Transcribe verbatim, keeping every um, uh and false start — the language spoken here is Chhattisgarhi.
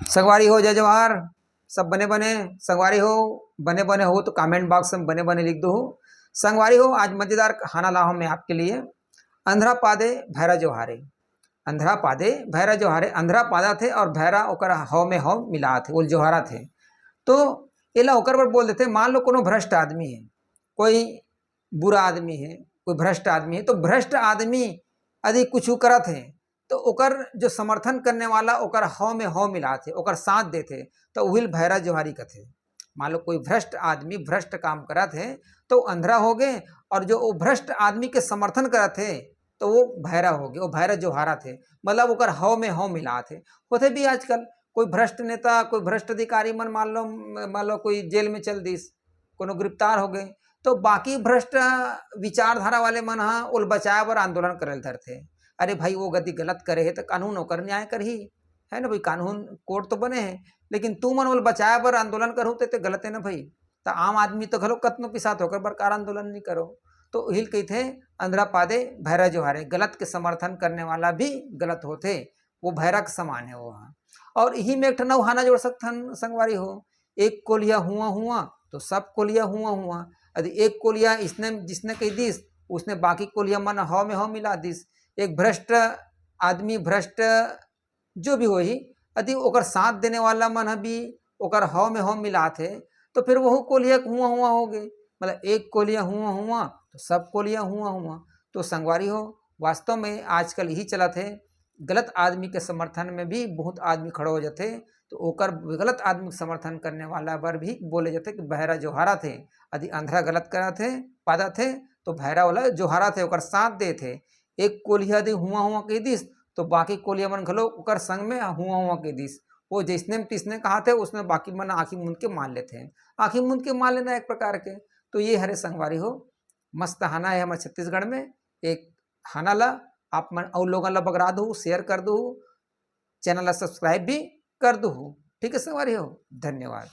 संगवारी हो, जय जोहार। सब बने बने संगवारी हो, बने बने हो तो comment box में बने बने लिख दो। संगवारी हो, आज मजेदार हाना लाहूं मैं आपके लिए। अंधरा पादे भैरा जोहारे। अंधरा पादे भैरा जोहारे। अंधरा पादत हे और भैरा ओकर हव में हव मिलात हे, ओला जोहारत हे। तो एला ओकर बर बोल देथे, मान लो कोनो भ्रष्ट आदमी हे, कोई बुरा आदमी हे, कोई भ्रष्ट आदमी हे, तो भ्रष्ट आदमी यदि कुछ करत हे तो ओकर जो समर्थन करने वाला ओकर हव में हव मिलात हे, ओकर साथ देथे, तो उहिल भैरा जोहारी कथे। मान लो कोई भ्रष्ट आदमी भ्रष्ट काम करत हे तो अंधरा हो गे, और जो वो भ्रष्ट आदमी के समर्थन करत हे तो वो भैरा हो गे, वो भैरा जोहारत हे, मतलब ओकर हव में हव मिलात हे। होथे भी आजकल कोई भ्रष्ट नेता, कोई भ्रष्ट अधिकारी मन, मान लो, मान लो कोई जेल में चल दिस, कोनो गिरफ्तार हो गे, तो बाकी भ्रष्ट विचारधारा वाले मन ह ओल बचाए बर आंदोलन करे ल धरथे। अरे भाई, वो गति गलत करे हे तो कानून ओकर न्याय करही, है ना भाई? कानून, कोर्ट तो बने हे, लेकिन तुमन ओल बचाए बर आंदोलन करहू ते, ते गलत हे ना भाई। तो आम आदमी तो घलो कतनो पिसात होकर बर कार आंदोलन नहीं करो। तो हिल कहिथे, अंधरा पादे भैरा जोहारे। गलत के समर्थन करने वाला भी गलत होथे, वो भैरा के समान है वो ह। और यही में एक ठन अउ हाना जोड़ सकथन संगवारी हो, एक कोलिया हुआ हुआ तो सब कोलिया हुआ हुआ। यदि एक कोलिया इसने जिसने कह दिस, उसने बाकी कोलिया मन हव में हव मिला दिस। एक भ्रष्ट आदमी, भ्रष्ट जो भी होही, यदि ओकर साथ देने वाला मन ह भी ओकर हव में हव मिलात हे, तो फिर वहू कोलिया हुआ हुआ हो गे। मतलब एक कोलिया हुआ हुआ तो सब कोलिया हुआ हुआ। तो संगवारी हो, वास्तव में आजकल यही चलत हे, गलत आदमी के समर्थन में भी बहुत आदमी खड़ा हो जाथे। तो ओकर गलत आदमी के समर्थन करने वाला बर भी बोले जाथे कि बहरा जोहारत हे, यदि अंधरा गलत करत हे, पादत हे, तो भैरा वाला जोहारत हे, ओकर साथ देत हे। एक कोलिया यदि हुआ हुआ कह दिस, तो बाकी कोलिया मन घलो ओकर संग में हुआ हुआ कह दिस। वो जैसने में तिसने कहाथे, उसमें बाकी मन आंखी मूंद के मान लेथे। आंखी मूंद के मान लेना एक प्रकार के। तो ये हरे संगवारी हो, मस्त हाना है हमारे छत्तीसगढ़ में। एक हाना ला आप मन अउ लोगन ला बगरा दो, share कर दो, channel ला subscribe भी कर दो। ठीक है संगवारी हो, धन्यवाद।